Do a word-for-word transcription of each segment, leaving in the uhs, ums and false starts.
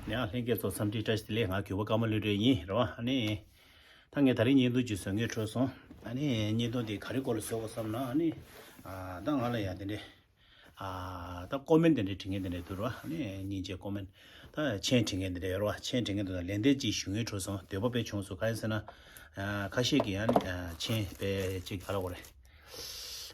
ཡང་ལྷན་རྒྱས་ཚོ་འཚམས་འདྲི་བཀྲ་ཤིས་བདེ་ལེགས། ང་གུས་པ་ཀརྨ་བློ་གྲོས་ཡིན་རེད་བ། ཨ་ནི་ད་ངས་ད་རིང་བརྙན་ཐུང་ཅིག་བཟོ་དགོས་འཕྲོད་སོང་། ཨ་ནི་བརྙན་ཐུང་དེ་ག་རེ་སྐོར་ལ་བཟོ་དགོས་བསམ་ན། ཨ་ནི་ཨ་ད་ང་ལ་ཡང་དེ་འདྲས་ཨ་ད་ཀོ་མེན་དེ་འདྲས་འབྲི་མཁན་དེ་འདྲས་འདུག་རེད་བ། ཨ་ནི་སྙིང་རྗེ། ཀོ་མེན་ད་མཆན་འབྲི་མཁན་དེ་འདྲས་ཡོད་རེད་བ། མཆན་འབྲི་མཁན་འདུག་ན་ལན་འདེབས་ཅིག་ཞུ་དགོས་འཕྲོད་སོང་། འདོད་པ་དཔེ་བྱུང་སོང་། ག་རེ་ཟེར་ན། ཨ་ཁ་ཤས་ཀྱིས་ཡང་ཨ་མཆན་དཔེ་ཅིག་ག་ལ་འོ་རེད།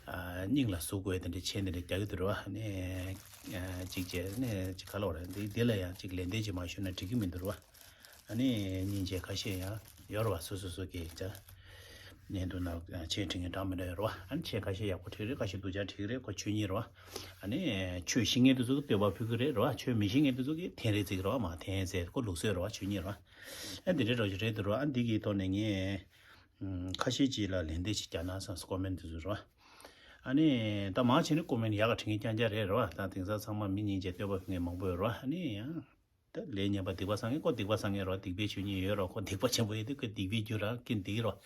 ཨ་སྙིང་ལ་ཟུག་དགོས་དེ་འདྲའི་མཆན་དེ་འདྲ་རྒྱག་གི་འདུག་རེད་བ། ནས་ཨ་གཅིག་བྱས་ནས་གཅིག་ག་ལ་བ་རེད། འདི་འདི་ལ་ཡང་གཅིག་ལན་འདེབས་ཅིག་མ་ཞུས་ན་འགྲིག་གི་མི་འདུག་རེད་བ། ཨ་ནི་སྙིང་རྗེ། ཁ་ཤས་ཡང་ཡོད་རེད་བ། སོ་སོ་སོ་གིས་ཅ་ནས་འདུག་ན་མཆན་འབྲི་མཁན་གྲངས་མི་འདྲ་ཡོད་རེད་བ། ཨ་ནི་མཆན་ཁ་ཤས་ཡག་པོ་བྲིས་རེད། ཁ་ཤས་སྡུག་ཅག་བྲིས་རེད། ཁོ་ཆོས་ཉིད་རེད་བ། ཨ་ནི་ཆོས་ཤེས་མཁན་དེ་ཚོ་གིས་བསྟོད་པ་ཕུལ་གི་རེད་རེད་བ། ཆོས་མི་ཤེས་མཁན་དེ་ཚོ་གིས་འཐེན་རེ་བརྩི་གི་རེད་བ། མ་འཐེན་ཟེར། ཁོ་ལུགས་སྲོལ་རེད་བ། ཆོས་ཉིད་རེད་བ། ཨ་འདི་འདྲའི་འདྲ་ཞིག་རེད་འདུག་རེད་བ། ཨ་འདི་གི་ཐོག་ནས་ངས་ཁ་ཤས་ཅིག་ལ་ལན་འདེབས་ཅིག་རྒྱག་ན་བསམས། ཀོ་མེན་དེ་ཚོ་རེད་བ། ཨ་ནི་ད་མང་ཆེ་ནི་ཀོ་མེན་ཡག་ག་བྲིས་མཁན་རྐྱང་རྐྱང་རེད་རེད་བ། ད་དེང་སང་ཚང་མ་མི་སྙིང་རྗེ་བསྟོད་པ་ཕུལ་མཁན་མང་པོ་ཡོད་རེད་བ། ཨ་ནི་ཡང་ད་ལས་ངན་པ་སྡིག་པ་བསགས་མཁན་ཁོ་སྡིག་པ་བསགས་མཁན་རེད་བ། སྡིག་པའི་ཆོས་ཉིད་ཡོད་རེད་བ། ཁོ་སྡིག་པ་ཆེན་པོ་ཡོད་དུས་ཁོ་སྡིག་པའི་རྒྱུ་རང་རྐྱེན་འདི་རེད་བ།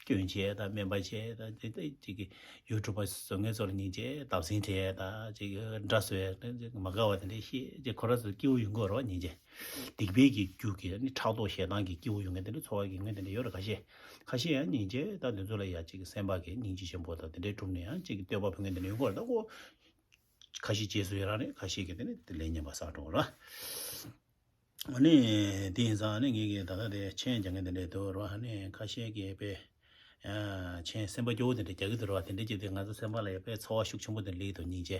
སྐྱོན་བྱས་དང་སྨན་པ་བྱས་དང་དེ་དེ་ཅིག་གི་ཡུ་ཊུབ་པ་བཟོ་མཁན་ཚོ་ལ་སྙིང་རྗེ། བརྡབ་གསིག་སྤྲད་དང་ཅིག་འདྲ་བཟོས་དང་ཅིག་མ་དགའ་བ་དེ་འདྲ་བཤད་ཅིག་ཁོ་རང་ཚོ་སྐྱིད་པོ་ཡོང་གི་ཡོད་རེད་བ། སྙིང་རྗེ། སྡིག་པའི་གི་རྒྱུ་གི་ནི་ཕྲག་དོག་ཞེ་སྡང་གི་སྐྱིད་པོ་ཡོང་མཁན་དེ་འདྲ་ཚོར་བ་ཡོང་མཁན་དེ་འདྲ་ཡོད་རེད། ཁ་ཤས་ཁ་ཤས་ཡང་སྙིང་རྗེ། ད་འདི་ཚོ་ལ་ཡང་ཅིག་གི་སེམས་པ་གི་སྙིང་རྗེ་ཆེན་པོ་དང་དེ་འདྲའི་གྲུབ་ནས་ཡང་ཅིག་གི་བསྟོད་པ་ཕུལ་མཁན་དེ་འདྲ་ཡོང་གི་ཡོད་རེད། ད་ཁོ་ཁ་ཤས་རྗེས་སུ་ཡི་རང་རེད། ཁ་ཤས་ཀྱིས་དེ་ནི་དེ་ལས་ངན་པ་བསགས་འགྲོ་གི་རེད། ཨ་ནི་དེ་ཡིན་ཙང་ཨ་ནི་ངེད་ཀྱིས་ད་ལྟ་དེ་མཆན་རྒྱག་མཁན་དེ་འདྲས་འདུག་རེད་བ། ཨ་ནི་ཁ་ཤས་ཀྱིས་དཔེ་ཨ་མཆན་སེམས་པ་སྐྱོ་བོ་དེ་འདྲས་རྒྱག་གི་འདུག་རེད་བ། དེ་འདྲས་ཀྱིས་དེ་ང་ཚོ་སེམས་པ་ལ་ཡང་དཔེ་ཚོར་བ་ཤུགས་ཆེན་པོ་དེ་སླེབས་ཀྱི་འདུག་སྙིང་རྗེ།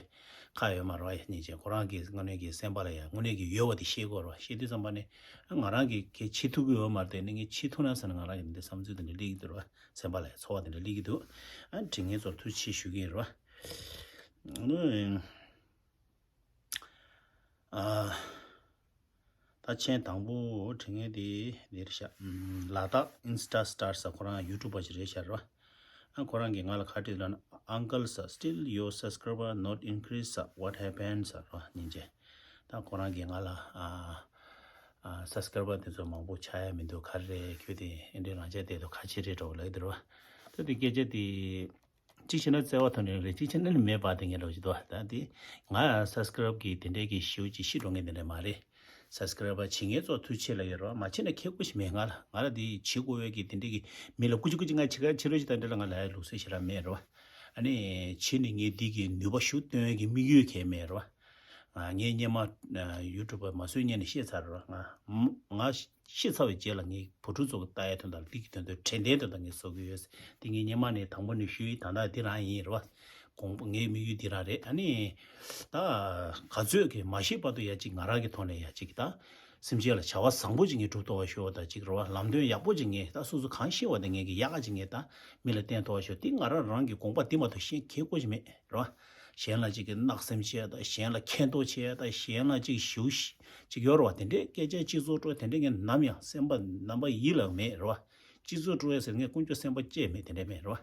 ཁ་ཡོད་མ་རེད་བ། སྙིང་རྗེ། ཁོ་རང་གིས་དངོས་གནས་ཀྱི་སེམས་པ་ལ་ཡང་དངོས་གནས་ཀྱི་ཡོད་པ་དེ་ཤེས་དགོས་རེད་བ། ཤེས་དུས་ཙམ་པ་ནས་ང་རང་གིས་གལ་ཆེ་ཐུབ་ཀྱི་ཡོད་མ་རེད་དེ། ནི་ངས་ཆེ་ཐུབ་ན་ཟེར་ན་ང་རང་གི་འདི་བསམ་ཚུལ་དེ་འདྲས་སླེབས་ཀྱི་འདུག་རེད་བ། སེམས་པ་ལ་ཡང་ཚོར་བ་དེ་འདྲས་སླེབས་ཀྱི་འདུག་ཨ་ནི་དྲི་ངན་ཚོར་ཐུགས་རྗེ་ཆེ་ཞུ་གི་ཡིན་རེད་བ། ཨ། ད་མཆན་དང་པོ་དྲི་ངན་དེ་འདིར་བཞག་ལ་དྭགས་Insta Star ཟེར། ཁོ་རང་ཡུ་ཊུབ་པ་ཞིག་རེད་ཤག་རེད་བ། ཨ་ཁོ་རང་གིས་ང་ལ་ག་རེ་བྲིས་ལབ་ན། Uncle sir, still your subscriber not increase sir, what happened sir? རེད་བ། སྙིང་རྗེ། ད་ཁོ་རང་གིས་ང་ལ་ཨ་ཨ་སབ་སི་ཀ་རའི་བར་དེ་ཚོ་མང་པོ་ཆགས་ཡ་མི་འདུག་ག་རེ་རེད། ཁྱོད་དེ་ཨེ་འདྲའི་རང་ཆས་བསྡད་འདུག་ག་ཅི་རེད་འགྲོ་ལབ་ཀྱི་འདུག་རེད་བ། ད་དེ་སྐད་ཆ་དེ། གཅིག་བྱས་ན་བརྩེ་བ་ཐོག་ནས་རེད། གཅིག་བྱས་ན་ནི་མེད་པ་དེ་ངས་འགྲོ་གི་འདུག་ད་དེ་ང་སབ་སི་ཀ་རའི་བར་གི་དེ་འདྲའི་གི་ཞེ་པོ་ཅིག་ཤི་འགྲོ་མཁན་དེ་འདྲ་མ་རེད། སབ་སི་ཀ་རའི་བར་བྱེད་མཁན་ཚོ་ཐུགས་རྗེ་ཆེ་ལབ་ཡོད་རེད་བ། མ་བྱེད་ན་ཁྱད་པར་ཞིག་མེད། ང་ལ་ང་ལ་དེ་བྱེད་དགོས་པའི་གི་དེ་འདྲའི་གི་མི་ལ་སྐུ་མཁྱེན་སྐུ་མཁྱེན་ང་བྱེད་ག་བྱེད་རོགས་ཞེས་ད་འདྲ་ལ་ང་ལ་ཡ་ལུགས་སྲོལ་ཞེ་དྲག་མེད་རེད་བ། ཨ་ནི་བྱེད་ནི་ངས་འདི་གི་ནུས་པ་ཞིག་སྟོན་ཡ་གི་དམིགས་ཡུལ་གང་ཡང་མེད་རེད་བ། ང་ངས་སྔོན་མ་ཡུ་ཊུབ་པ་མ་བཟོས་སྔོན་ནས་ཤེས་ཚར་རེད་བ། ང་ང་ཤི་ཚར་བའི་རྗེས་ལ་ངས་བུ་ཕྲུག་ཚོ་གི་ལྟ་ཡའི་དོན་དག་ལ་འདི་གི་དོན་དུ་དྲན་རྟེན་དོན་དག་ངས་བཟོ་གི་ཡོད། འདི་ངས་སྔོན་མ་ནས་དང་པོ་ནས་ཞུས་ཡིན། ད་ལྟ་འདི་རང་ཡིན་རེད་བ། དགོངས་པ་ངའི་དམིགས་ཡུལ་འདི་རང་རེད། ཨ་ནི་ད་ག་ཚོད་ཀྱི་མ་ཤི་བར་དུ་ཡ་གཅིག་ང་རང་གི་ཐོག་ནས་ཡ་གཅིག་ད་སེམས་ཅན་ལ་བྱ་བ་བཟང་པོ་ཅིག་ངས་སྒྲུབ་ཐུབ་པ་ཤོག་ད་གཅིག་རེད་བ། ལམ་སྟོན་ཡག་པོ་ཅིག་ངས་ད་སོ་སོ་གང་ཤེས་པ་དེ་ངས་ཀྱི་ཡག་ག་ཅིག་ངས་ད་མི་ལ་བསྟན་ཐུབ་པ་ཤོག་འདི་ང་རང་རང་གི་དགོངས་པ་འདི་མ་གཏོགས་གཞན་ཁྱད་པར་ཞིག་མེད་རེད་བ། གཞན་ལ་ཅིག་གི་གནག་སེམས་བྱས་དང་། གཞན་ལ་མཁྱེན་རྟོགས་བྱས་དང་། གཞན་ལ་ཅིག་ཞུ་ཅིག་ཡོད་རེད་བ། དེ་འདྲའི་སྐད་ཆ་སྤྱི་ཚོགས་སྤྲོ་དེ་འདྲའི་ངས་ནམ་ཡང་སེམས་པ་ནམ་པ་ཡིད་ལ་མེད་རེད་བ། སྤྱི་ཚོགས་སྤྲོ་ཡ་ཟེར་ངས་དཀོན་མཆོག་སེམས་པ་བཅས་མེད། དེ་འདྲའི་མེད་རེད་བ།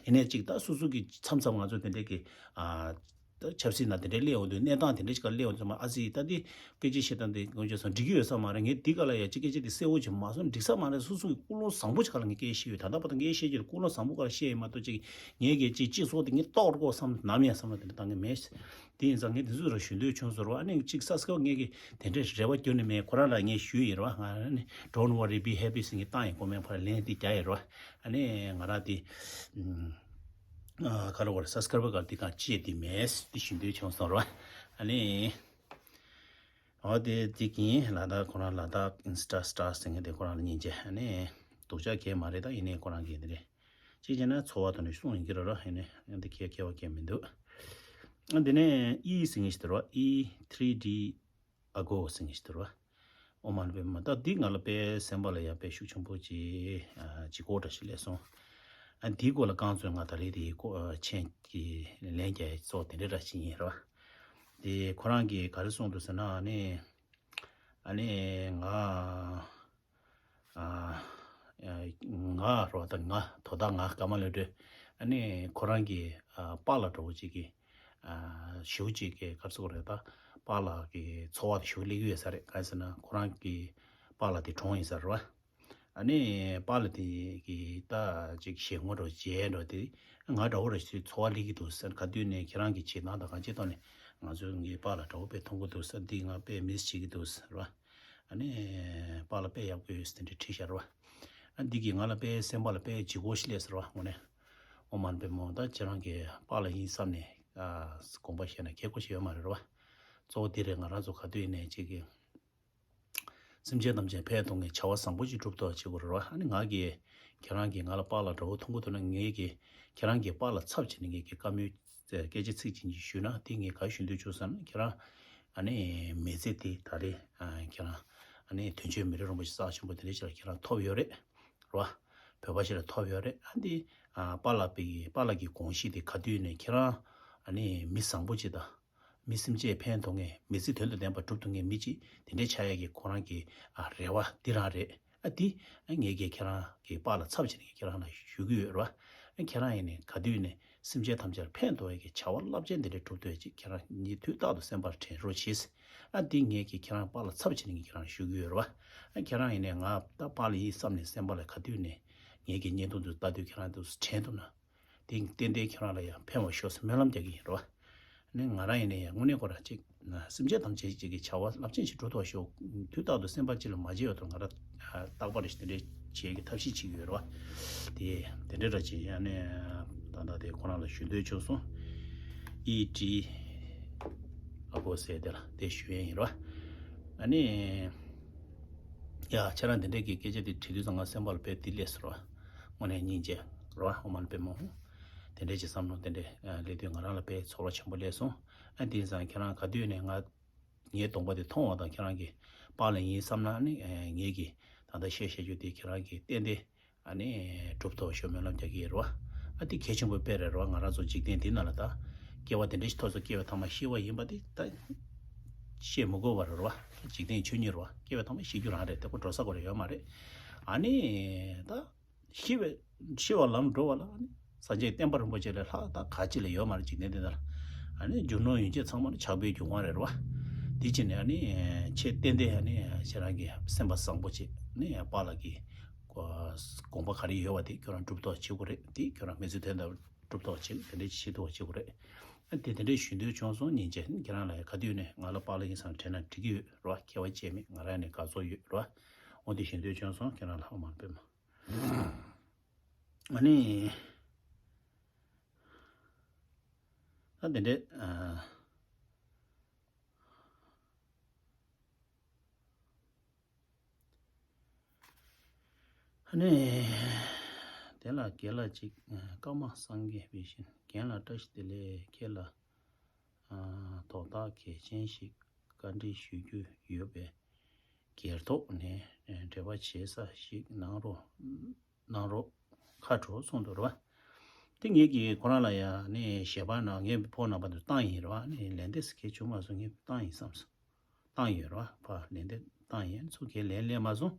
ཡིན་ནའི་ཅིག་ད་སོ་སོ་གི་མཚམས་མཚམས་ང་ཚོ་དེ་འདྲའི་གི་ཨ་ད་ཆབ་སྲིད་ནང་དེ་འདྲའི་སླེབས་འོང་དུས་གནས་སྟངས་དེ་འདྲའི་ཅིག་ག་སླེབས་འོང་དུས་ཙམ་པ་ཨ་ཙི་ད་འདི་སྐད་ཆ་བཤད་སྟངས་དེ་དཀོན་མཆོག་གསུམ་འགྲིག་གི་ཡོད་ས་མ་རེད། ངས་འདི་ག་ལ་ཡ་ཅིག་སྐད་ཆ་དེ་གསལ་བོ་ཅིག་མ་གསུངས་འགྲིག་ས་མ་རེད། སོ་སོ་གི་ཀུན་སློང་བཟང་པོ་ཅིག་ག་ལ་ངས་སྐད་ཆ་བཤད་ཡོད། ད་ལྟ་བར་དུ་ངས་བཤད་རྒྱུ་ཀུན་སློང་བཟང་པོ་ག་ལ་བཤད་ཡོད་མ་གཏོགས་ཅིག་ངས་གལ་ཆེ་སྤྱི་ཚོགས་དེ་ངས་རྟོགས་དགོས་བསམ་ནམ་ཡང་བསམ་བློ་དེ་འདྲ་བཏང་གི་མེད། དེ་ཡིན་ཙང་ངས་དེ་ཚོ་ར་ཞུ་འདོད་བྱུང་ཟེར་བ། ཨ་ནི་གཅིག་སབ་སི་ཀ་རའི་བར་ངས་ཀྱི་དེ་འདྲའི་རེ་བ་བསྐྱོན་ནི་མེད། ཁོ་རང་ལ་ངས་ཞུས་ཡིན་ར་བ། ང་ནི་Don't worry, be happy ཟེར་ངས་བཏང་ཡིན། ཀོ་མེན་ཕར་ལན་དེ་རྒྱག་ཡིན་ར་བ། ཨ་ནི་ང་རང་དེ་ཨ་ག་རེ་བར་སབ་སི་ཀ་རའི་བར་ག་དེ་གང་བཅད་དེ་མེད་དེ་ཞུ་འདོད་བྱུང་སོང་ར་བ། ཨ་ནི་འོ་དེ་དེ་གིན་ལ་དྭགས་ཁོ་རང་ལ་དྭགས་Insta Star ཟེར་མཁན་དེ་ཁོ་རང་ལ་སྙིང་རྗེ། ཨ་ནི་སྡུག་ཅག་གས་མ་རེད། ད་ཡིན་ནའི་ཁོ་རང་གིས་དེ་རེད། ཅིག་བྱས་ན་ཚོར་བ་དང་ནི་གསུང་ཡིན་གྱི་རེད་ར། ཡིན་ནའི་འདི་ཁྱད་ཁྱད་པར་གང་མི་འདུག་ཨ་འདི་ནས་ཨི་ཟིང་ཞིག་དེ་ར་ཨི་ཐི་རི་ཌི་ཨ་གོ་ཟིང་ཞིག་དེ་ར། ཨོ་མ་ལ་པེ་མ། ད་འདི་ང་ལ་དཔེ་སེམས་པ་ལ་ཡ་དཔེ་ཤུགས་ཆེན་པོ་ཅིག་ཨ་ཅིག་གོ་འདྲ་ཞིག་སླེབས་སོང་། ཨ་འདིའི་སྐོར་ལ་རྐང་ཚོད་ང་ད་རེས་དེ་ཀོ་ཨ་མཆན་གྱི་ལན་རྒྱག་ཡ་ཙོག་དེ་འདྲ་འདྲ་ཞིག་ཡིན་ར། དེ་ཁོ་རང་གིས་ག་རེ་གསུངས་འདུག་ཟེར་ན། ཨ་ནི་ཨ་ནི་ང་ཨ་ང་རོ་ད་ང་དོ་བདག་ང་ཀརྨ་ལོ་གྲོས། ཨ་ནི་ཁོ་རང་གི་ཨ་པཱ་ལགས་འདྲ་བོ་ཅིག་གི་ཨ་ཞེ་པོ་ཅིག་གི་ག་རེ་ཟེར་དགོས་རེད། ད་པཱ་ལགས་ཀྱི་ཚོར་བ་དེ་ཞེ་པོ་སླེབས་ཀྱི་ཡོད་ས་རེད། གང་ཡིན་ཟེར་ན་ཁོ་རང་གི་པཱ་ལགས་དེ་གྲོངས་ཡིན་ས་རེད་བ། ཨ་ནི་པཱ་ལགས་དེ་གི་ད་ཅིག་ཞལ་ངོ་འདྲ་བོ་མཇལ་འདྲ་བོ་དེ་ང་འདྲ་བོ་ར་ཞིག་ཚོར་བ་སླེབས་ཀྱི་འདུག་ཟེར། ག་དུས་ནས་ཁྱེད་རང་གི་བྱེད་སྟངས་དང་གང་ཅིའི་ཐོག་ནས་ང་ཚོའི་ངའི་པཱ་ལགས་འདྲ་བོ་དཔེ་མཐོང་གི་འདུག་ཟེར། འདི་ང་དཔེ་མིས་བྱེད་ཀྱི་འདུག་ཟེར་བ། ཨ་ནི་པཱ་ལགས་དཔེ་ཡག་པོ་ཡོད་ཟེར་དེ་འདྲ་བྲིས་བཞག་རེད་བ། ཨ་འདི་གིས་ང་ལ་དཔེ་སེམས་པ་ལ་དཔེ་ལྗིད་ཁོག་ཞིག་སླེབས་ཟེར་བ་དངོས་གནས། ཨོཾ་མ་ཎི་པདྨེ་ཧཱུྃ། ད་ཁྱེད་རང་གི་པཱ་ལགས་ཡིན་བསམ་ནས་ཨ་དགོངས་པ་བཞེས་ན་ཁྱད་པར་ཞིག་ཡོད་མ་རེད་རེད་བ། གཙོ་བོ་འདི་རེད། ང་རང་ཚོ་ག་དུས་ཡིན་ནའི་ཅིག་གི་སེམས་ཅན་ཐམས་ཅད་ཕན་གཏོང་མཁན་བྱ་བ་བཟང་པོ་ཅིག་སྒྲུབ་ཐུབ་པ་བྱེད་དགོས་རེད་བ། ཨ་ནི་ང་གིས་ཁྱེད་རང་གིས་ང་ལ་པཱ་ལགས་འདྲ་བོ་མཐོང་གི་འདུག་ན། ངས་ཀྱིས་ཁྱེད་རང་གི་པཱ་ལགས་ཚབ་བྱས་ནས་ངས་ཀྱིས་བཀའ་མོལ་སྐད་ཆ་ཚིག་གཅིག་གཉིས་ཞུས་ན། དེ་ངས་ག་ཞུ་འདོད་བྱུང་ཟེར་ན། ཁྱེད་རང་ཨ་ནི་མི་ཚེ་འདི་ད་རེས་ཨ་ཁྱེད་རང་ཨ་ནི་དོན་གཅོད་མི་རིགས་རིན་པོ་ཆེ་རྩ་ཆེན་པོ་དེ་འདྲ་ཞིག་ལ་ཁྱེད་རང་ཐོབ་ཡོད་རེད་རེད་བ། བོད་པ་ཞིག་ལ་ཐོབ་ཡོད་རེད། ཨ་འདི་ཨ་པཱ་ལགས་པའི་པཱ་ལགས་ཀྱི་དགོངས་གཞི་དེ་ག་དུས་ནས་ཁྱེད་རང་ཨ་ནི་མི་བཟང་པོ་ཅིག་དང་། མི་སེམས་ཅན་ཕན་ཐོགས་མཁན། མི་ཚེ་དོན་དང་ལྡན་པ་སྒྲུབ་ཐུབ་མཁན་མི་གཅིག་དེ་འདྲའི་ཆགས་ཡག་གི་ཁོ་རང་གི་ཨ་རེ་བ་འདི་རང་རེད། ཨ་འདི་ཨ་ངས་ཀྱིས་ཁྱེད་རང་གི་པཱ་ལགས་ཚབ་བྱས་ནས་ཁྱེད་རང་ལ་ཞུ་གི་ཡོད་རེད་བ། ཨ་ཁྱེད་རང་ཡིན་ནའི་ག་དུས་ནས་སེམས་ཅན་ཐམས་ཅད་ལ་ཕན་ཐོགས་ཡག་གི་བྱ་བ་རླབས་ཆེན་འདི་འདྲ་སྒྲུབ་ཐུབ་ཡག་ཅིག་ཁྱེད་རང་ཉིད་དུས་རྟག་ཏུ་སེམས་པར་དྲན་རོགས་གྱིས། ཨ་འདི་ངས་ཀྱིས་ཁྱེད་རང་པཱ་ལགས་ཚབ་བྱས་ནས་ངས་ཁྱེད་རང་ཞུ་གི་ཡོད་རེད་བ། ཨ་ཁྱེད་རང་ཡིན་ནའི་ང་ད་པཱ་ལགས་ཡིན་བསམ་ནས་སེམས་པ་ལ་ག་དུས་ནས་ངས་ཀྱིས་བརྙན་ཐུང་དུ་ལྟ་དུས་ཁྱེད་རང་དུ་དྲན་ཐུབ་ན། དེ་ཏན་ཏན་ཁྱེད་རང་ལ་ཡང་ཕན་པ་ཤོག་ཟེར་སྨོན་ལམ་རྒྱག་གི་ཡིན་རོ། ནི་ང་རང་ཡིན་ན་ཡང་དངོས་གནས་ཁོ་རང་གཅིག་སེམས་ཅན་ཐམས་ཅད་ཅིག་གི་བྱ་བ་རླབས་ཆེན་ཞིག་འགྲོ་ཐུབ་ཤོག་དུས་རྟག་ཏུ་སེམས་པ་གཅིག་ལ་མ་བརྗེད་ཡོད་དོ། ང་རང་རྟག་པར་རེ་ཞིག་དེ་འདྲའི་བྱེད་ཀྱི་ཐབས་ཤེས་བྱེད་ཀྱི་ཡོད་རོ། དེ་དེ་འདྲའི་ར་ཅིག་ཡང་ནས་ད་ལྟ་དེ་ཁོ་རང་ལ་ཞུ་འདོད་བྱུང་སོང་། ཨི་ཏི་ཨ་གོ་ཟེར་དེ་ལ་དེ་ཞུ་ཡས་ཡིན་རོ། ཨ་ནི། ཡ་ཁྱེད་རང་དེ་འདྲས་ཀྱི་སྐད་ཆ་དེ་དྲི་དུས་ཙང་ང་སེམས་པ་ལ་དཔེ་དེ་སླེབས་སོང་ར། དངོས་གནས་སྙིང་རྗེ་ར་བ། ཨོཾ་མ་ཎི་པདྨེ་ཧཱུྃ། དེ་འདྲས་ཀྱི་བསམ་བློ་དེ་འདྲས་སླེབས་དུས་ང་རང་ལ་དཔེ་ཚོར་བ་ཆེན་པོ་སླེབས་སོང་། ཨ་དེ་ཙང་ཁྱེད་རང་ག་དུས་ནས་ང་ངའི་གདོང་པ་དེ་མཐོང་བ་དང་ཁྱེད་རང་གི་པཱ་ལགས་ཡིན་བསམ་ན་ནི་ངེད་ཀྱི་ད་ལྟ་བཤད་བཤད་རྒྱུ་དེ་ཁྱེད་རང་གི་ཏན་ཏན་ཨ་ནི་གྲུབ་ཐོབ་ཤོག་སྨོན་ལམ་རྒྱག་གི་ཡོད་རེད་བ། ཨ་དེ་གལ་ཆེན་པོ་དཔེ་རེད་རེད་བ། ང་རང་ཚོ་འཇིག་རྟེན་འདི་ནང་ལ་ད་སྐྱེ་བ་དེ་འདྲ་ཞིག་ཐོབ་ཚོ་སྐྱེ་བའི་ཐ་མ་ཤི་བ་ཡིན་པ་དེ་ད་བཤད་མི་དགོས་པ་རེད་བ། འཇིག་རྟེན་ཆོས་ཉིད་རེད་བ། སྐྱེ་བའི་ཐ་མ་ཤི་རྒྱུ་རང་རེད། དེ་ཁོ་འགྲོ་ས་ཁོ་རེ་ཡོད་མ་རེད། ཨ་ནི་ད་ཤི་བའི་ཤི་བ་ལམ་འགྲོ་བ་ལ་ཨ་ནི་སངས་རྒྱས་བསྟན་པ་རིན་པོ་ཆེ་ལས་ལྷག་ད་ག་ཅི་ལ་ཡོད་མ་རེད། འཇིག་རྟེན་འདི་ནང་ལ་ཨ་ནི་རྒྱུ་ནོར་ཡོན་ཆབ་ཚང་མ་ནི་ཆགས་པའི་རྒྱུ་མ་རེད་བ། དེ་ཕྱིར་ནས་ཨ་ནི་ཆེས་ཏན་ཏན་ཨ་ནི་ཁྱེད་རང་གི་སེམས་པ་བཟང་པོ་བྱེད་ནི་པཱ་ལགས་ཀྱི་དགོངས་པ་ག་རེ་ཡོད་པ་དེ་ཁྱོད་རང་སྒྲུབ་ཐུབ་པ་བྱེད་དགོས་རེད། དེ་ཁྱོད་རང་མི་ཚེ་དོན་དང་སྒྲུབ་ཐུབ་པ་བྱེད་དེ་འདྲ་ཞིག་བྱེད་ཐུབ་པ་བྱེད་དགོས་རེད། ཨ་དེ་དེ་འདྲ་ཞུ་འདོད་བྱུང་སོང་། སྙིང་རྗེ། ཁྱེད་རང་ལ་ག་དུས་ནས་ང་ལ་པཱ་ལགས་ཡིན་བསམ་དྲན་ན་འགྲིག་གི་ཡོད་རེད་བ། ཁྱད་པར་ཅི་མེད། ང་རང་ནས་དགའ་ཚོར་ཡོད་རེད་བ། འོ་དེ་ཞུ་འདོད་བྱུང་སོང་། ཁྱེད་རང་ལ་ཨོཾ་མ་ཎི་པདྨེ་ཧཱུྃ། ཨ་ནི། ད་དེ་འདྲས་ཨ། ཨ་ནི། དེ་ལ་རྒན་ལགས་གཅིག་ཀརྨ་སངས་རྒྱས་པའི་བཞིན་རྒན་ལགས་བཀྲ་ཤིས་བདེ་ལེགས། ཁྱེད་ལ་ཨ་དོགས་གཏམ་གལ་ཆེན་ཞིག་བཀའ་འདྲི་ཞུ་རྒྱུ་ཡོད་པས། སྒེར་ཐོག་ནས་འབྲེལ་བ་བྱེད་ས་ཞིག་གནང་རོགས། གནང་རོགས། ཁ་དྲོ་གསུངས་འདུག་ར་བ། དེ་ངེད་ཀྱིས་ཁོ་རང་ལ་ཡང་ནས་ཞལ་པར་ནང་ངའི་ཕོ་ནམ་པ་དུ་བཏང་ཡིན་ར་བ། ནས་ལན་འདེབས་གལ་བྱུང་མ་སོང་། ངས་བཏང་ཡིན་བསམ་སོང་། བཏང་ཡོད་ར་བ། ཕ་ལན་འདེབས་བཏང་ཡིན། ཚུར་གས་ལན་སླེབས་མ་སོང་།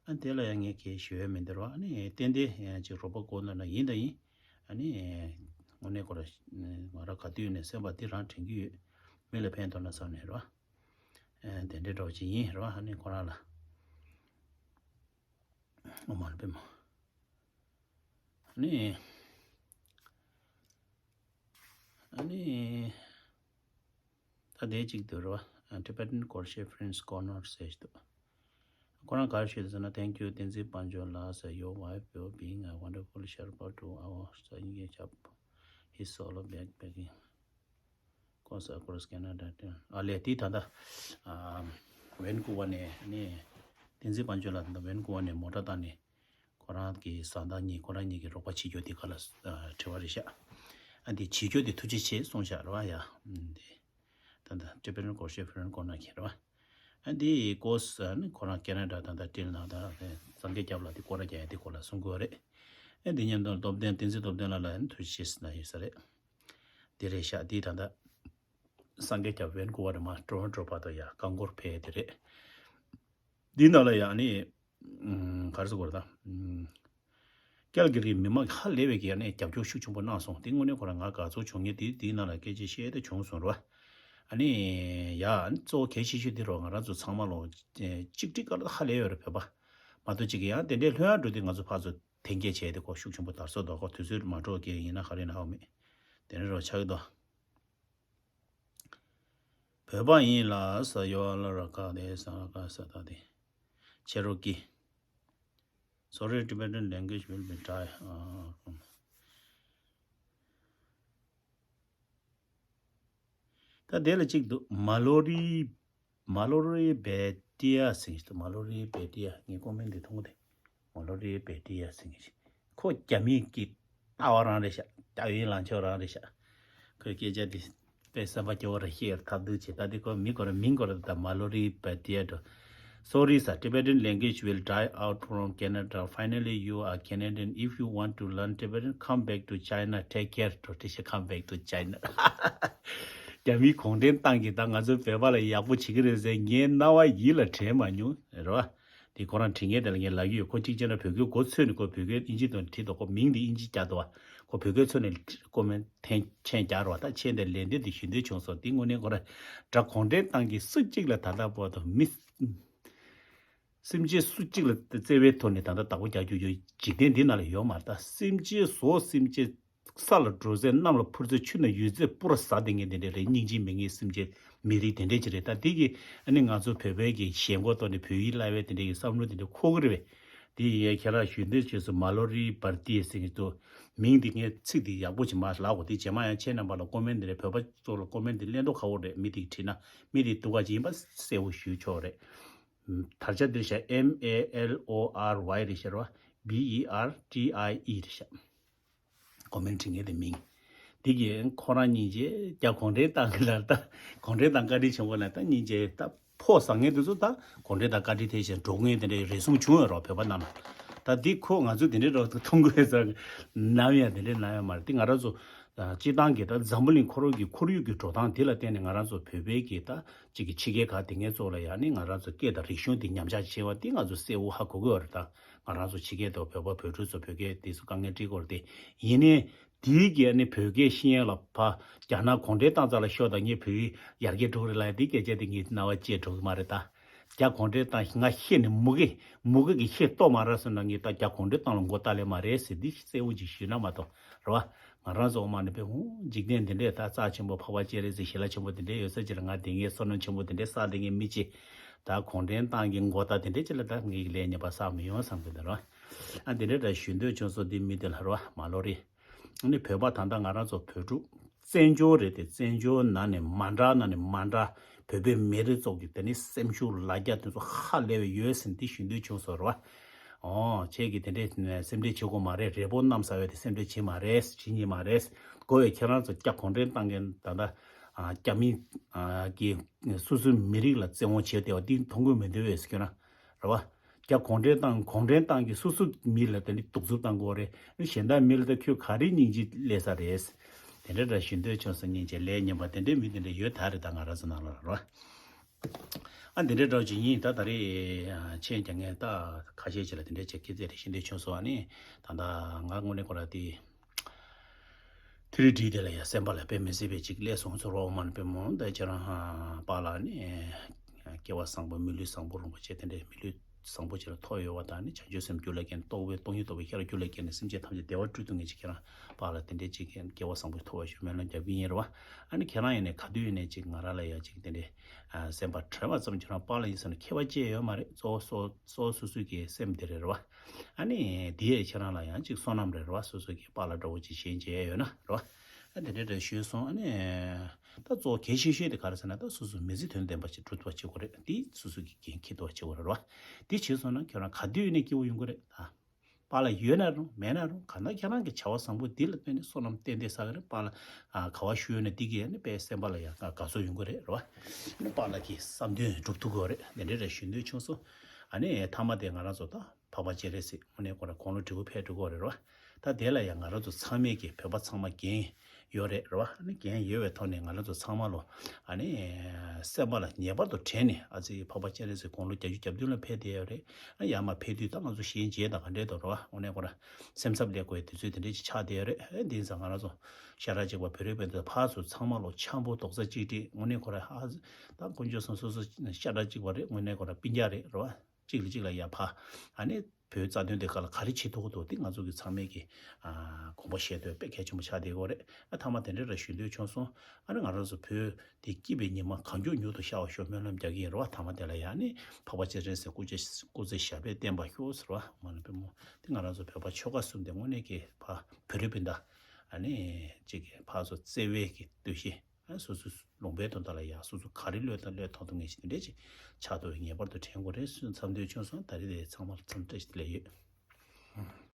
ཨ་དེ་ལ་ཡང་ངས་གས་ཞུ་ཡ་མི་འདུག་ར་བ། ནས་ཏན་ཏན་ཡང་ཅིག་རོགས་པ་དགོས་འདུག་ན་ཡིན་དང་ཡིན། ཨ་ནི་དངོས་གནས་ཁོ་ར་ང་ར་ག་དུས་ནས་སེམས་པ་འདི་རང་དྲན་གྱི་ཡོད། མི་ལ་ཕན་ཐོགས་ན་བསམ་ནས་ར་བ། དེ་འདྲའི་འདྲ་བོ་ཅིག་ཡིན་ར་བ། ཨ་ནི་ཁོ་རང་ལ། ཨོཾ་མ་ཎི་པདྨེ་ཧཱུྃ། ཨ་ནི། ཨ་ནི། ད་དེ་གཅིག་འདུག་ར་བ། Tibetan Crochet Friends Corner ཟེར་ཞིག་འདུག་ཁོ་རང་ག་རེ་ཞུས་འདུག་ཟེར་ན། Thank you, Tenzin Pancho ལགས། Your wife will being a wonderful sherpa to our Sangye chap. His solo backpacking goes across Canada. ཨ་ལས་དེ་ད་ལྟ་ཨ་ཝན་ཀུ་ཝར་ནས་ནི་བསྟན་འཛིན་དཔལ་འབྱོར་ལགས་ད་ལྟ་ཝན་ཀུ་ཝར་ནས་མོ་ཊ་བཏང་ནས་ཁོ་རང་གི་བཟའ་ཟླ་གཉིས་ཁོ་རང་གཉིས་ཀྱི་རོགས་པ་བྱེད་རྒྱུ་དེ་ག་ལ་ཨ་དྲི་བ་རེད་ཤག་ཨ་འདི་བྱེད་རྒྱུ་དེ་ཐུགས་རྗེ་ཆེ་གསུངས་ཤག་རེད་བ་ཡ། ཨ་འདི་ད་ལྟ་Tibetan Crochet Friends Corner གི་རེད་བ། ཨ་འདི་ཀོ་སི་ནི་ཁོ་རང་ཁེ་ན་ཌ་ད་ལྟ་ཏིལ་ནང་ད་སངས་རྒྱས་སྐྱབས་ལགས་དེ་སྐོར་ར་རྒྱག་ཡ་དེ་སྐོར་ལ་གསུང་གི་ཡོད་རེད། ཨ་འདི་མཉམ་དུ་སྟོབས་ལྡན་བསྟན་འཛིན་སྟོབས་ལྡན་ལགས་ལ་ནི་ཐུགས་རྗེ་ཆེ་ཟེར་ན་ཡོད་ས་རེད། དེ་རེད་ཤག་འདི་ད་ལྟ་སངས་རྒྱས་སྐྱབས་ཝན་ཀུ་ཝར་རེད་མ། ཊོ་རོན་ཊོ་བར་དུ་ཡ་རྐང་འཁོར་ཕེབས་དེ་རེད། འདི་ནང་ལ་ཡ་ནི་ཨམ་ག་རེ་ཟེར་དགོས་རེད་ད། ཨམ་ཀལ་ག་རིའི་མི་མང་ཧ་ལས་པའི་གི་ཡ་ནི་རྒྱབ་སྐྱོར་ཤུགས་ཆེན་པོ་གནང་སོང་། དེ་དངོས་གནས་ཁོ་རང་ང་དགའ་ཚོར་བྱུང་ངེས། དེ་དེའི་ནང་ལ་སྐད་ཆ་བཤད་དེ་བྱུང་སོང་རེད་བ། ཨ་ནི་ཡ་ཨ་ནི་གཙོ་བོ་གལ་ཆེ་ཤོས་དེ་རོ་ང་རང་ཚོ་ཚང་མ་ལོ་གཅིག་སྒྲིལ་དཀའ་ལ་ཧ་ལས་ཡོད་རེད་བོད་པ། མ་གཏོགས་གཅིག་གི་ཡང་དེ་འདྲའི་ལྷོད་ཡངས་འགྲོ་དུས་ང་ཚོ་ཕར་ཚུར་འཐེན་འཁྱེར་བྱས་ཏེ་ཁོ་ཤུགས་ཆེན་པོ་དར་སྲོལ་འདུག་ཁོ་དུས་ཚོད་མ་འགྲོ་གི་ཡིན་ན་ག་རེ་ན་ཧ་མེད། དེ་འདྲ་རོ་ཆགས་ཀྱི་འདུག་བོད་པ་ཡིན་ལ་ས་ཡོ་ལ་ར་ཀ་དེ་ས་ར་ཀ་ས་ད་དེ་ཆེ་རོ་ཀི། Sorry, Tibetan language will be dry. ད་དེ་ལ་གཅིག་འདུག་མ་ལོ་རི། མ་ལོ་རི་བེ་ཏི་ཡ་ཟེར་གྱི་འདུག་མ་ལོ་རི་བེ་ཏི་ཡ། ངས་ཀོ་མེན་འདི་མཐོང་གི་འདུག་མ་ལོ་རི་བེ་ཏི་ཡ་ཟེར་གྱི་འདུག་ཁོ་རྒྱ་མི་གི་ལྟ་བ་རང་རེད་ཤག་ལྟ་བའི་ལངས་ཕྱོགས་རང་རེད་ཤག་ཁོའི་སྐད་ཆ་འདི་དཔེ་བསམ་པ་སྐྱོ་བོ་རེད། ཤེས་ཐབས་སྡུག་བྱེད། ད་འདི་ཁོ་མི་ཁོ་ར་མིང་ཁོ་ར་ད་མ་ལོ་རི་བེ་ཏི་ཡ་འགྲོ། Sorry, sir. Tibetan language will die out from Canada. Finally, you are Canadian. If you want to learn Tibetan, come back to China. Take care. ཊོ་ཊི་ཤི་come back to China. རྒྱ་མིའི་གུང་ཁྲན་ཏང་གིས་ད་ང་ཚོའི་བོད་པ་ལ་ཡག་པོ་བྱེད་ཀྱི་རེད་ཟེར་ངའི་རྣ་བ་ཡིད་ལ་དྲན་མ་མྱོང་། རེད་བ། དེ་ཁོ་རང་བྲིས་མཁན་དེ་ལ་ངས་ལབ་ཀྱི་ཡོད། ཁོ་གཅིག་བྱས་ན་བོད་སྐད་མགོ་ཚོས་ནས་ཁོ་བོད་སྐད་ཨིན་ཇི་དང་བྲིས་འདུག་ཁོ་མིང་དེ་ཨིན་ཇི་རྒྱག་འདུག་བ། ཁོ་བོད་སྐད་ཚོས་ནས་ཀོ་མེན་འཐེན་མཆན་རྒྱག་རོགས། ད་མཆན་དེ་ལན་འདེབས་དེ་ཞུ་འདོད་བྱུང་སོང་། དེ་དངོས་གནས་ཁོ་ར་དགྲ་གུང་ཁྲན་ཏང་གིས་སུ་གཅིག་ལ་ད་ལྟ་བར་དུ་མི། སེམས་ཅན་སུ་གཅིག་ལ་བརྩེ་བའི་ཐོག་ནས་ད་ལྟ་བདག་པོ་རྒྱག་རྒྱུ་ཡོད་འཇིག་རྟེན་འདི་ནང་ལ་ཡོད་མ་རེད། ད་སེམས་ཅན་བཟོ་སེམས་ཅན་ས་ལ་འགྲོ་ཚད་གནམ་ལ་འཕུར་ཚད་ཆུ་ནང་ཡོད་ཚད་པུ་ར་ཟ་བསྡད་མཁན་དེ་འདྲ་རེད། སྙིང་རྗེ་མེད་མཁན་སེམས་ཅན་མི་རིགས་དེ་འདྲ་ཅིག་རེད། ད་འདི་གི་ཨ་ནི་ང་ཚོ་བོད་པའི་གི་ཞེན་ཁོག་ཐོག་ནས་བོད་ཡིག་བསླབ་པའི་དེ་འདྲ་གི་བསམ་བློ་དེ་འདྲ་འཁོར་གི་རེད་པས། དེ་ཡིན་ཡང་ཁྱེད་རང་ཞུ་འདོད་བྱས་སུ་མ་ལོ་རི་བར་ཏི་ཟེར་གྱི་འདུག་མིང་འདི་ངས་ཚིག་འདི་ཡག་པོ་ཅིག་མ་ལབ་གོ། དེ་རྗེས་མ་ཡང་ཁྱེད་རྣམ་པ་ལ་ཀོ་མེན་འདི་རེད། བོད་པ་ཚོ་ལ་ཀོ་མེན་འདི་ལེན་མདོག་ཁ་པོ་རེད། མི་དེ་གིས་བྲིས་ན་མི་དེ་སྡུག་ག་ཅིག་ཡིན་པ་གསལ་པོ་ཞུ་ཆོག་རེད། དར་ཆ་འདིར་བཞག M A L O R Y རེད་ཤག་ར་བ། B E R T I E རེད་ཤག་ཀོ་མེན་བྲིས་མཁན་དེ་མིང་། འདི་གིས་ཁོ་རང་སྙིང་རྗེ། རྒྱ་གུང་ཁྲན་ཏང་གི་ལ་ད་གུང་ཁྲན་ཏང་བཀའ་དྲིན་ཆེན་པོ་ལ་ད་སྙིང་རྗེ། ད་ཕོགས་ཟ་མཁན་དེ་ཚོ་ད་གུང་ཁྲན་ཏང་བཀའ་དྲིན་དེ་བཞིན་འགྲོ་མཁན་དེ་འདྲའི་རེ་ཟུང་བྱུང་ཡོད་རོགས་བོད་པ་རྣམས་ལ། ད་འདི་ཁོ་ང་ཚོ་དེ་འདྲའི་རོགས་མཐོང་དགོས་ས་ནམ་ཡང་དེ་འདྲའི་ནམ་ཡང་མ་རེད། འདི་ང་རང་ཚོ་སྤྱི་བཏང་གི་ད་འཛམ་བུ་གླིང་འཁོར་གྱི་ཁོར་ཡུག་གི་འགྲོ་སྟངས་དེ་ལ་བརྟེན་ནས་ང་རང་ཚོ་བོད་པའི་གི་ད་གཅིག་གི་ཕྱི་རྒྱལ་ཁག་དེ་ངའི་ཚོ་ལ་ཡང་ནི་ང་རང་ཚོ་སྐད་དང་རིག་གཞུང་དེ་ཉམས་ཆག་ཆེ་བ་དེ་ང་ཚོ་གསལ་པོ་ཧ་གོ་གི་ཡོད་རེད། ད་ང་རང་ཚོ་ཕྱི་རྒྱལ་དུ་བོད་པ་བོད་ཕྲུག་ཚོ་བོད་སྐད་དེ་ཚོ་དཀའ་ངལ་འཕྲད་ཀྱི་ཡོད་རེད་དེ། ཡིན་ནའི་དེའི་གི་ཨ་ནི་བོད་སྐད་ཤེས་ཡ་ལ་ཕ་རྒྱ་ནག་གུང་ཁྲན་ཏང་རྩ་ལ་ཤོག་དང་ངས་བོད་ཡིག་ཡར་རྒྱས་འགྲོ་གི་རེད་ལབ་ཡ་དེ་སྐད་ཆ་དེ་ངའི་རྣ་བ་གཅིག་འགྲོ་གི་མ་རེད་ད། རྒྱ་གུང་ཁྲན་ཏང་ང་ཤེས་ནས་མུ་གེ་མུ་གེ་གི་ཤེས་རྟོགས་མ་རག་སོང་ན་ངས་ད་རྒྱ་གུང་ཁྲན་ཏང་ལ་མགོ་ལྟག་ལས་མ་རེད་ཟེར་འདི་གསལ་པོ་ཅིག་ཞུས་ན་མ་གཏོགས་རེད་བ། ང་རང་ཚོ་འོ་མ་ནི་པའི་ཧུང་འཇིག་རྟེན་འདི་འདྲས་ད་རྩ་ཆེན་པོ་འཕགས་པ་སྤྱན་རས་གཟིགས་ཞལ་ལག་ཆེན་པོ་འདི་འདྲས་ཡོད་ས་ཅིག་ལ་ང་དེ་ངའི་བསོད་ནམས་ཆེན་པོ་འདི་འདྲས་བསགས་འདི་ངའི་མི་ཅི་ད་གུང་ཁྲན་ཏང་གི་མགོ་ལྟག་འདི་འདྲས་ཅིག་ལ་ད་ངའི་ལས་ཉེས་པ་བསགས་མི་ཡོང་བསམ་གི་འདུག་ར། ཨ་འདི་འདྲས་ད་ཞུ་འདོད་བྱུང་སོང་། འདི་མི་འདི་ལ་ར་བ་མ་ལོ་རེད། ཨ་ནི་བོད་པ་ད་ལྟ་ང་རང་ཚོ་བོད་ཕྲུག་བཙན་བྱོལ་རེད་དེ་བཙན་བྱོལ་ནང་ནས་མ་འདྲ་ནང་ནས་མ་འདྲ་བོད་པའི་མི་རིགས་ཚོགས་ཀྱི་དེ་ནི་སེམས་ཤུགས་ལ་རྒྱ་དེ་ཚོ་ཧ་ལས་པའི་ཡོད་ཟིན་འདི་ཞུ་འདོད་བྱུང་སོང་ར་བ། ཨོ་ཁྱེད་ཀྱིས་དེ་འདྲས་སེམས་ཁྲལ་བྱེད་དགོས་མ་རེད། རེ་བོ་གནམ་ས་བས་དེ་སེམས་ཁྲལ་བྱེད་མ་རེད། བྱེད་ཉེས་མ་རེད། དགོས་པའི་ཁྱེད་རང་ཚོ་རྒྱ་གུང་ཁྲན་ཏང་གི་ད་ལྟ་རྒྱ་མི་གི་སོ་སོའི་མི་རིགས་ལ་བཙན་དབང་བྱས་བསྡད་པ་འདི་མཐོང་གི་མི་འདུག་བས་ཁྱོད་རང་། རེད་བ། རྒྱ་གུང་ཁྲན་ཏང་གུང་ཁྲན་ཏང་གིས་སོ་སོ་མི་ལ་དེ་འདྲ་གདུག་རྩུབ་བཏང་གི་ཡོད་རེད། གཞན་དག་མི་ལ་ད་ཁྱོད་ག་རེ་སྙིང་རྗེ་སླེབས་ས་རེད། དེ་འདྲ་འདྲ་ཞུ་འདོད་བྱུང་སོང་། སྙིང་རྗེ་ལས་ཉམས་པ་དེ་འདྲའི་མི་དེ་འདྲ་ཡོད་ད་རེད་ད་ང་རང་ཚོ་ནང་ལ་རེད་བ། ཨ་འདི་འདྲའི་འདྲ་བོ་ཅིག་ཡིན། ད་ད་རེས་མཆན་རྒྱག་མཁན་ད་ཁ་ཤས་ཅིག་ལ་དེ་འདྲའི་ཅིག་སྐད་ཆ་རེ་ཞུ་འདོད་བྱུང་སོང་། ཨ་ནི་ད་ད་ང་དངོས་གནས་ཁོ་ར་དེ། ཐི་རི་ཌི་དེ་ལ་ཡ་སེམས་པ་ལ་དཔེ་མི་སྲིད་པའི་ཅིག་སླེབས་སོང་ཚོར་བ་མ་ནི་དཔེ་མོ་ད་ཁྱེད་རང་ཧ་པཱ་ལགས་ནི་སྐལ་བ་བཟང་པོ་མི་ལུས་བཟང་པོ་རིན་པོ་ཆེ་དེ་འདྲའི་མི་ལུས་བཟང་པོ་ཅིག་ལ་ཐོབ་ཡོད་པ་དང་ནི་བྱང་ཆུབ་སེམས་རྒྱུད་ལ་སྐྱེས་ནས་རྟོགས་པའི་སྟོང་ཉིད་རྟོགས་པའི་ཤེས་རབ་རྒྱུད་ལ་སྐྱེས་ནས་སེམས་ཅན་ཐམས་ཅད་བདེ་བ་སྤྲུལ་ཐུབ་མཁན་ཅིག་ཁྱེད་རང་པཱ་ལགས་དེ་འདྲའི་ཅིག་སྐལ་བ་བཟང་པོ་ཐོབ་པ་ཞུ་སྨོན་ལམ་རྒྱབ་ཀྱི་ཡིན་རེད་བ། ཨ་ནི་ཁྱེད་རང་ཡིན་ནས་ག་དུས་ཡིན་ནས་ཅིག་ང་རང་ལ་ཡ་ཅིག་དེ་འདྲའི་སེམས་པ་དྲན་པ་ཙམ་ཁྱེད་རང་པཱ་ལགས་ཡིན་ཟེར་ནས་མཁས་པ་ཅི་ཡོད་མ་རེད། གཙོ་བོ་སོ་སོ་སོ་སོའི་གི་སེམས་དེ་རེད་རེད་བ། ཨ་ནི་དེ་ཡས་ཁྱེད་རང་ལ་ཡང་ཅིག་བསོད་ནམས་རེད་རེད་བ། སོ་སོ་གི་པཱ་ལགས་འདྲ་བོ་ཅིག་ཞེན་བྱས་ཡོད་ན་རེད་བ། ཨ་དེ་འདྲ་འདྲ་ཞུས་སོང་། ཨ་ནི་ད་གཙོ་བོ་གལ་ཆེ་ཤོས་དེ་ག་རེ་ཟེར་ན་ད་སོ་སོ་མི་ཚེ་དོན་ལྡན་པ་ཞིག་སྒྲུབ་ཐུབ་པ་བྱེད་དགོས་རེད། དེ་སོ་སོ་གི་འགན་འཁྱེར་ཐུབ་པ་བྱེད་དགོས་རེད་རེད་བ། དེ་བྱས་སོང་ན་ཁྱེད་རང་ག་དུས་ཡིན་ནའི་སྐྱིད་པོ་ཡོང་གི་རེད་ད། པཱ་ལགས་ཡོད་ན་རུང་མེད་ན་རུང་གང་ལྟར་ཁྱེད་རང་གི་བྱ་བ་བཟང་པོ་འདི་ལ་བརྟེན་ནས་བསོད་ནམས་ཏན་ཏན་བསགས་ཀྱི་རེད། པཱ་ལགས་ཨ་ག་པར་བཞུགས་ཡོད་ན་འདི་གིས་ཨ་ནི་དཔེ་སེམས་པ་ལ་ཡང་དགའ་ཚོར་ཡོང་གི་རེད་རེད་བ། ཨ་ནི་པཱ་ལགས་ཀྱི་བསམ་དོན་འགྲུབ་ཐུབ་ཀྱི་རེད། དེ་འདྲའི་རེ་ཞུ་འདོད་བྱུང་སོང་། ཨ་ནི་མཐའ་མ་དེ་ང་རང་ཚོ་ད་འཕགས་པ་སྤྱན་རས་གཟིགས་དངོས་གནས་ཁོ་རང་དགུང་ལོ་དྲུག་ཅུ་ཕེབས་འགྲོ་གི་རེད་རེད་བ། ད་དེ་ལ་ཡང་ང་རང་ཚོ་ཚང་མས་ཀྱི་བོད་པ་ཚང་མ་འགན་ཡོད་རེད་རེད་བ། ཨ་ནི་འགན་ཡོད་པའི་ཐོག་ནས་ང་རང་ཚོ་ཚང་མ་ལོ་ཨ་ནི་སེམས་པ་ལ་ངེས་པར་དུ་དྲན་ནས། ཨ་ཙི་འཕགས་པ་སྤྱན་རས་གཟིགས་དགུང་ལོ་བརྒྱད་ཅུ་གྱ་བདུན་ལ་ཕེབས་བསྡད་ཡོད་རེད། ཨ་ཡར་མར་ཕེབས་དུས་ད་ང་ཚོ་གཞས་མཇལ་དང་ག་འདྲས་འདུག་རེད་བ། དངོས་གནས་ཁོ་རང་སེམས་འཚབ་སླེབས་དགོས་པའི་དུས་ཚོད་དེ་འདྲས་ཅིག་ཆགས་བསྡད་ཡོད་རེད། ཨེ་དེ་ཡིན་ཙང་ང་རང་ཚོ་ཤ་ཁྲག་གཅིག་པ་བོད་རིགས་བོད་འདི་ཕར་ཚུར་ཚང་མ་ལོ་འཆམ་པོ་རྡོག་རྩ་གཅིག་སྒྲིལ། དངོས་གནས་ཁོ་རང་ཨ་ཙི་ད་དཀོན་མཆོག་གསུམ་སོ་སོ་ཤ་ཁྲག་གཅིག་པ་རེད། དངོས་གནས་ཁོ་རང་སྤུན་ཀྱག་རེད་རེད་བ། གཅིག་ལ་གཅིག་ལ་ཡ་ཕ་ཨ་ནི་བོད་རྩ་དོན་དེ་ག་ལ་ག་རེ་བྱེད་ཐུབ་ཀྱི་འདུག་དེ་ང་ཚོ་གི་ཚང་མས་ཀྱི་ཨ་དགོངས་པ་བཞེས་འདོད་དཔེ་གལ་ཆེན་པོ་ཆགས་བསྡད་ཡོད་རེད། ཨ་མཐའ་མ་དེ་འདྲ་རེ་ཞུ་འདོད་བྱུང་སོང་། ཨ་ནི་ང་རང་ཚོ་བོད་དེ་སྐྱིད་པའི་ཉི་མ་གང་མགྱོགས་མྱུར་དུ་ཤར་བ་ཤོག་སྨོན་ལམ་རྒྱག་གི་ཡིན་རེད་བ། མཐའ་མ་དེ་ལ་ཡ་ནི་འཕགས་པ་སྤྱན་རས་གཟིགས་སྐུ་ཚེ་སྐུ་ཚེ་ཞབས་པད་བརྟན་པ་ཤོག་ཟེར་བ་མ་ལ་པད་མོ། དེ་ང་རང་ཚོ་བོད་པ་ཆོལ་ཁ་གསུམ་དེ་དངོས་གནས་ཀྱི་ཕ་བོད་རིགས་སྤུན་ཟླ་ཨ་ནི་གཅིག་གི་ཕར་ཚུར་བརྩེ་བའི་གི་འདུ་ཤེས། ཨ་སོ་སོའི་ལུང་པའི་དོན་དག་ལ་ཡ་སོ་སོ་ག་རེ་བློས་བཏང་བློས་ཐོངས་ཐོངས་ངེས་ཤིག་དེ་འདྲས་ཅིག་ཆགས་ཐུབ་ངེས་པར་དུ་དྲན་དགོས་རེད་སུ་འཚམས་འདོད་བྱུང་སོང་། ད་རེས་དེ་ཚང་མར་འཚམས་བཀྲ་ཤིས་བདེ་ལེགས་ཡོད།